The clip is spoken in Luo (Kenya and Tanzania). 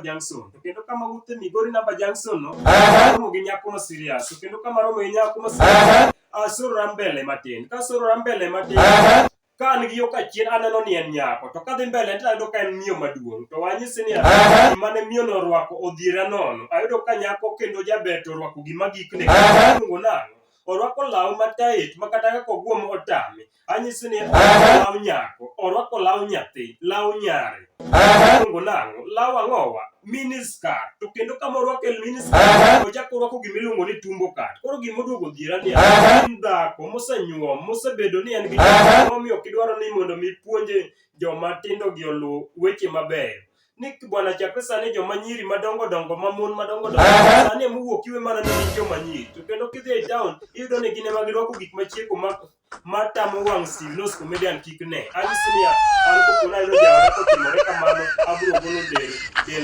Junction. To kendo kama wuothe Migori Namba Junction no, aromo gi nyako ma serious. To kendo kama aromo gi nyako ma serious, asorora mbele matin. Ka asorora mbele matin, ka an gi yo kachien aneno ni en nyako. To kadhi mbele to ayudo ka en miyo maduong'. To wanyisi ni gima ne miyo no orwako odhiera nono. Ayudo ka nyako kendo jaber to orwako gima gikne. Iluongo nang'o? Orwako law ma tight ma kata kaka ogwom otame. Anyisi ni orwako law nyako, orwako law nyathi, law nyare. Iluongo nang'o? Law ang'owa? Mini skirt. To kendo kama orwako e mini skirt, ochako orwako gima iluongo ni tumbo cut. Koro gima oduogo odhiera ni en dhako mosenyuom, mosebedo ni en gi momiyo ok idwaro ni mondo mi ipuonje joma tindo gi oluw weche mabeyo. Ni bwana chakre sani joma nyiri madongo dongo ma mon madongo dongo sani ema owuok iwe mana ni gin joma nyiri. To kendo kidhi e town iyudo ni gin ema girwako gik machieko ma matamo wang' Steve Nos comedian kik ne. Anyisi niya, an kopo nayudo jaoda kotimore kamano, abiro golo del del.